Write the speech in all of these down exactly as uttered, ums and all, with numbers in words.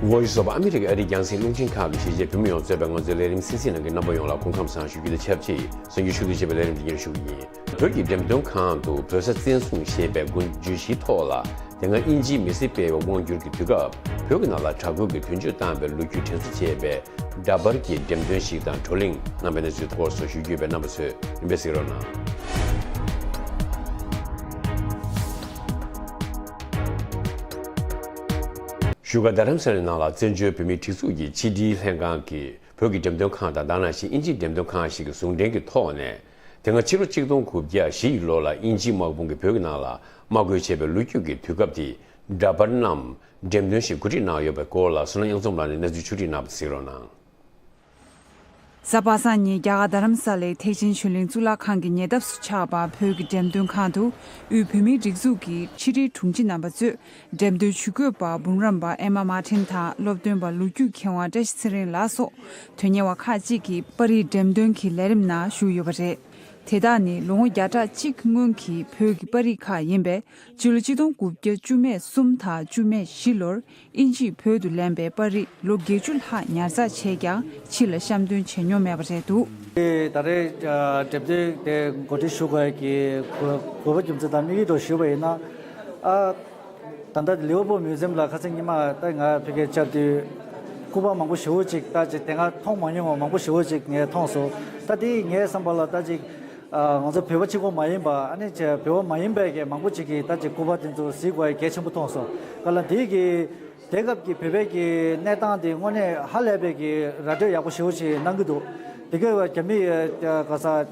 Voice of America ཨ་རིའི་རྒྱང་སྲིང་རླུང་འཕྲིན་ཁང་གི་གཞིས་བྱེས་བོད་མི་ཡོངས་གཙོས་པའི་ང་ཚོའི་ལས་རིམ་གསན་གཟིགས་གནང་མཁན་རྣམ་པ་ཡོངས་ལ་སྐུ་ཁམས་བཟང་ཞུ་རྒྱུ་དང་ཆབས་ཅིག་གསར་འགྱུར་ཞུ་གཏུག་བྱེད་པའི་ལས་རིམ་འདི་ཉིད་ཞུ་གི་ཡིན། བོད་ཀྱི་འགྲེམས་སྟོན་ཁང་དུ་བོད་ས་བཙན་བཟུང་ཞེས་པའི་འགུལ་བརྗོད་གཞིའི་ཐོག་ལ། དེ་སྔ་དབྱིན་ཇིའི་མི་སེར་སྤེལ་བའི་དབང་སྒྱུར་གྱི་དུས་སྐབས་བོད་ཀྱི་ནང་ལ་དྲག་རྒོལ་གྱི་དོན་བརྗོད་བཏང་བའི་ལོ་རྒྱུས་དྲན་གསོ་བྱེད་པའི་འདྲ་པར་གྱི་འགྲེམས་སྟོན་ཞིག་དང་བགྲོ་གླེང་གནང་བའི་གནས་ཚུལ་ཐོག་སོགས་ཞུ་རྒྱུ་ཡོད་པས་རྣམ་པ་ཚོས་རིམ་པས་གཟིགས་རོགས་གནང་། བཞུགས་སྒར་རྡ་རམ་ས་ལའི་ནང་ལ་བཙན་བྱོལ་བོད་མིའི་སྒྲིག་འཛུགས་ཀྱི་ཕྱི་དྲིལ་ལྷན་ཁང་གིས་བོད་ཀྱི་འགྲེམས་སྟོན་ཁང་དང་དེ་ནང་བཞིན་དབྱིན་ཇིའི་འགྲེམས་སྟོན་ཁང་ཞིག་གི་ཟུང་འབྲེལ་གྱི་ཐོག་ནས། དེ་སྔ་ཕྱི་ལོ་གཅིག་སྟོང་དགུ་བརྒྱ་བཞི་ཡི་ལོ་ལ་དབྱིན་ཇིའི་དམག་དཔུང་གིས་བོད་ཀྱི་ནང་ལ་དམག་རྒོལ་བྱས་པའི་ལོ་རྒྱུས་ཀྱི་དུས་སྐབས་དེའི་འདྲ་པར་རྣམས་འགྲེམས་སྟོན་ཞིག་གོ་སྒྲིག་གནང་ཡོད་པའི་སྐོར་ལ་བསོད་ནམས་གཡང་འཛོམས་ལགས་ནས་གནས་ཚུལ་ཕྱོགས་སྒྲིག་གནང་བ་གཟིགས་རོགས་གནང་། གཟའ་པ་སངས་ཉིན་རྒྱ་གར་རྡ་རམ་ས་ལའི་ཐེག་ཆེན་ཆོས་གླིང་གཙུག་ལག་ཁང་གི་ཉེ་འདབས་སུ་ཆགས་པ་བོད་ཀྱི་འགྲེམས་སྟོན་ཁང་དུ་དབུས་བོད་མིའི་སྒྲིག་འཛུགས་ཀྱི་ཕྱི་དྲིལ་དྲུང་ཆེ་རྣམ་པ་གཙོས། འགྲེམས་སྟོན་ཇུས་འགོད་པ་འབུམ་རམས་པ་ཨེ་མ་མཱ་ཊིན་དང་སློབ་སྟོན་པ་ལོ་རྒྱུས་མཁས་དབང་བཀྲ་ཤིས་ཚེ་རིང་ལགས་སོགས་དོན་གཉེར་བ་ཁག་ཅིག་གིས་པར་རིས་འགྲེམས་སྟོན་གྱི་ལས་རིམ་ནང་ཞུགས་ཡོད་པ་རེད། དེ་དག་ནི་ལོ་ངོ་བརྒྱ་ཕྲག་གཅིག་སྔོན་གྱི་བོད་ཀྱི་པར་རིས་ཁག་ཡིན་པས། སྤྱི་ལོ་ཆིག་སྟོང་དགུ་བརྒྱ་བཅུ་མེད་གསུམ་དང་བཅུ་མེད་བཞི་ལོར་དབྱིན་ཇིས་བོད་དུ་ལེན་པའི་པར་རིས་ལོ་བརྒྱད་ཅུ་ལྷག་ཉར་ཚགས་བྱས་ཀྱང་ཕྱི་ལ་བཤམས་སྟོན་བྱས་མྱོང་མེད་པ་རེད་འདུག། ད་རེས་འགྲེམས་སྟོན་དེ་གོ་སྒྲིག་ཞུ་དགོས་ཀྱི་དགོས་པ་རྒྱུ་མཚན་དང་དམིགས་ཡུལ་ཐོག་ཞུས་པ་ཡིན་ན། ཨ། ད་ལྟ་ལི་ཝར་པུལ་མིའུ་ཛི་ཡམ་ལ་ཁ་སང་ཉི་མ་ད་ང་ཕ་གིར་བཅར་དུས། སྐུ་པར་མང་པོ་ཞེ་པོ་ཅིག་ད་ཅིག་དེ་སྔ་མཐོང་མ་མྱོང་བ་མང་པོ་ཞེ་པོ་ཅིག་ངས་མཐོང་སོང་། ད་དེ་ངའི་བསམ་པ་ལ་ད་ཅིག་ཨ། ང་ཚོ་བོད་པ་གཅིག་པོ་མ་ཡིན་པ་ཨ་ནི་ཅིག་བོད་པ་མ་ཡིན་པའི་གི་མང་པོ་ཅིག་གིས་ད་ཅིག་སྐུ་པར་དེ་ཚོ་གཟིགས་དགོས་གལ་ཆེན་པོ་མཐོང་སོང་། ག་ལ་དེ་གི་དེ་སྐབས་ཀྱི་བོད་པའི་གི་གནས་སྟངས་དེ་དངོས་གནས་ཧ་ལས་པའི་གི་ར་སྤྲོད་ཡག་པོ་ཞེ་པོ་ཅིག་གནང་གི་འདུག། དེ་ག་རྒྱ་མི་ག་ས།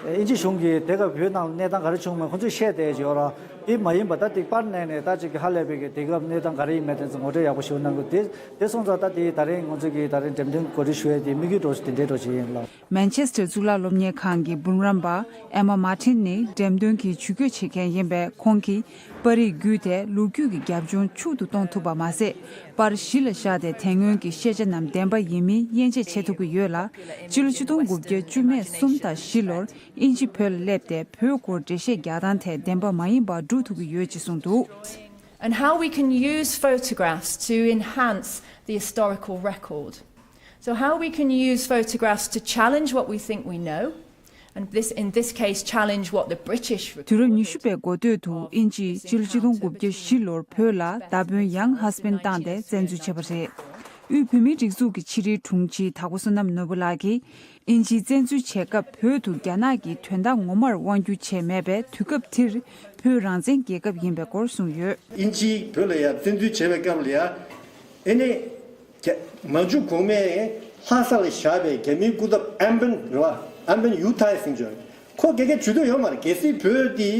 དབྱིན་ཇི་གཞུང་གིས་དེ་སྐབས་བོད་ནང་གནས་སྟངས་ག་རེ་བྱུང་མེད་ཁོང་ཚོས་བཤད་བསྡད་ཡོད་ར། དེ་མ་ཡིན་པ་ད་དེ་པར་ནས་ནས་ད་ཅིག་གི་ཧ་ལས་པའི་གི་དེ་སྐབས་གནས་སྟངས་ག་རེ་ཡིན་མེད་དེ་ཚོ་ངོ་སྤྲོད་ཡག་པོ་ཞིག་གནང་དགོས། དེ་དེ་སོང་ཙང་ད་དེ་ད་རིང་ང་ཚོ་གི་ད་རིང་འགྲེམས་སྟོན་གོ་སྒྲིག་ཞུ་ཡས་དེ་དམིགས་ཡུལ་འགྲོ་དེ་འདྲའི་འགྲོ་བཞིན་ཡིན་ལགས། མན་ཆེ་སི་ཊར་གཙུག་ལག་སློབ་གཉེར་ཁང་གི་འབུམ་རམས་པ་ཨེ་མ་མཱ་ཊིན་ནི་འགྲེམས་སྟོན་གྱི་ཇུས་འགོད་བྱེད་མཁན་ཡིན་པས་ཁོང་གིས། པར་རིས་བརྒྱུད་དེ་ལོ་རྒྱུས་ཀྱི་རྒྱབ་ལྗོངས་ཕྱུག་ཏུ་གཏོང་ཐུབ་པ་མ་ཟད། པར་གཞི་ལ་བཞག་སྟེ་དེ་སྔོན་གྱི་ཤེས་བྱ་རྣམས་བདེན་པ་ཡིན་མིན་དབྱེ་འབྱེད་བྱེད་ཐུབ་ཀྱི་ཡོད་ལ། སྤྱི་ལོ་ཆིག་སྟོང་དགུ་བརྒྱ་བཅུ་མེད་གསུམ་དང་བཞི་ལོར་དབྱིན་ཇི་བོད་ལ་སླེབས་ཏེ་བོད་སྐོར་འགྲེལ་བཤད་རྒྱག་སྟངས་ཐད་བདེན་པ་མ་ཡིན་པ་སྒྲུབ་ཐུབ་ཀྱི་ཡོད་ཅེས་གསུངས་འདུག། And how we can use photographs to enhance the historical record. So, how we can use photographs to challenge what we think we know, and this, in this case, challenge what the British དུས་རབས་ཉི་ཤུ་པའི་འགོ་སྟོད་དུ་དབྱིན་ཇིས་སྤྱི་ལོ་ཆིག་སྟོང་དགུ་བརྒྱ་བཞི་ལོར་བོད་ལ་མདའ་དཔོན་ཡང་ཧས་པན་བཏང་སྟེ་བཙན་འཛུལ་བྱས་པ་རེད། དབུས་བོད་མིའི་སྒྲིག་འཛུགས་ཀྱི་ཕྱི་དྲིལ་དྲུང་ཆེ་དྭགས་པོ་བསོད་ནམས་ནོར་བུ་ལགས་ཀྱིས། དབྱིན་ཇིས་བཙན་འཛུལ་བྱེད་སྐབས་བོད་དུ་རྒྱ་ནག་གིས་དོན་དག་ངོ་མར་དབང་སྒྱུར་བྱས་མེད་པས་དུས་སྐབས་དེར་བོད་རང་བཙན་རྒྱལ་ཁབ་ཡིན་པའི་སྐོར་གསུངས་ཡོད། དབྱིན་ཇིས་བོད་ལ་ཡ་བཙན་འཛུལ་བྱས་པའི་སྐབས་ལ་ཡ། ཨེ་ནི། རྒྱ། མང་ཇུ་གོང་མས་ལྷ་ས་ལ་བཞག་པའི་རྒྱ་མིའི་སྐུ་ཚབ་ཨན་པན་རེད་བ། ཨན་པན་ཡུ་ཐའི་ཟེར་གྱི་ཡོད། ཁོ་ག་གེ་ཇུས་གཏོགས་ཡོད་མ་རེད། གལ་སྲིད་བོད་འདི་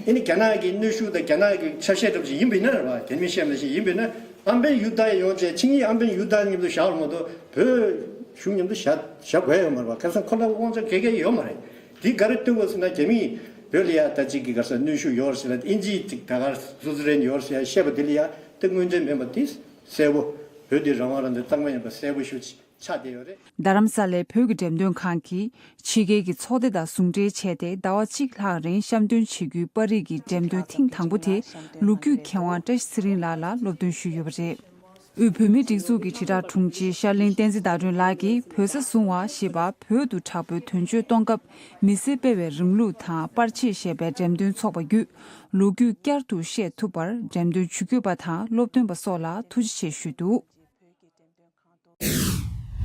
ཨེ་ནི་རྒྱ་ནག་གི་གནོན་ཤུགས་དང་རྒྱ་ནག་གི་ཆ་ཤས་འདྲ་པོ་ཞིག་ཡིན་པ་ཡིན་ན་རེད་བ། རྒྱ་མིས་བཤད་མ་ཤེས་ཡིན་པ་ཡིན་ན། ཨན་པན་ཡུ་ཐའི་ཡོང་བྱས་ཆིངས་ཡིག་ཨན་པན་ཡུ་ཐའི་མཉམ་དུ་བཞག་རོགས་མ་གཏོགས་བོད་གཞུང་མཉམ་དུ་བཞག་བཞག་དགོས་ཡོད་མ་རེད་བ། ཁ་སང་ཁོ་ལ་དབང་ཆ་ག་གེ་ཡོད་མ་རེད། དེ་ག་རེ་སྟོན་དགོས་ཟེར་ན་རྒྱ་མིས་བོད་ལ་ཡ་ད་ཅིག་གི་ག་ས་གནོན་ཤུགས་ཡོད་རེད་ཟེར་ན་དབྱིན་ཇིས་ཅིག་ད་ག་སུ་ཛི་རན་ཡོད་རེད་ཟེར་ཡ་བཤད་པ་དེ་ལ་ཡ་དེ་དངོས་འབྲེལ་མིན་པ་དེ་གསལ་པོ། བོད་དེ་རང་དབང་རང་བཙན་གཙང་མ་ཡིན་པ་གསལ་པོ་ཞེ་པོ་ཅིག་ཆགས་བསྡད་ཡོད་རེད། རྡ་རམ་ས་ལའི་བོད་ཀྱི་འགྲེམས་སྟོན་ཁང་གིས་ཕྱི་རྒྱལ་གྱི་ཚོགས་སྡེ་དང་ཟུང་འབྲེལ་བྱས་ཏེ་ཟླ་བ་གཅིག་ལྷག་རིང་བཤམས་སྟོན་བྱེད་རྒྱུའི་པར་རིས་ཀྱི་འགྲེམས་སྟོན་ཐེངས་དང་པོ་དེ་ལོ་རྒྱུས་མཁས་དབང་བཀྲ་ཤིས་ཚེ་རིང་ལགས་ལ་སློབ་སྟོན་ཞུས་ཡོད་པ་རེད། དབུས་བོད་མིའི་སྒྲིག་འཛུགས་ཀྱི་དྲིལ་བསྒྲགས་དྲུང་ཆེ་ཤར་གླིང་བསྟན་འཛིན་ཟླ་སྒྲོན་ལགས་ཀྱིས་བོད་ས་བཟུང་བ་ཞེས་པ་བོད་དུ་དྲག་པོའི་དོན་གཅོད་གཏོང་སྐབས་མི་སེར་སྤེལ་བའི་རིང་ལུགས་དང་པར་ཆས་ཞེས་པའི་འགྲེམས་སྟོན་ཚོགས་པ་བརྒྱུད་ལོ་རྒྱུས་བསྐྱར་དུ་བཤད་ཐུབ་པར་འགྲེམས་སྟོན་ཇུས་འགོད་པ་དང་སློབ་སྟོན་པ་སོགས་ལ་ཐུགས་རྗེ་ཆེ་ཞུས་འདུག།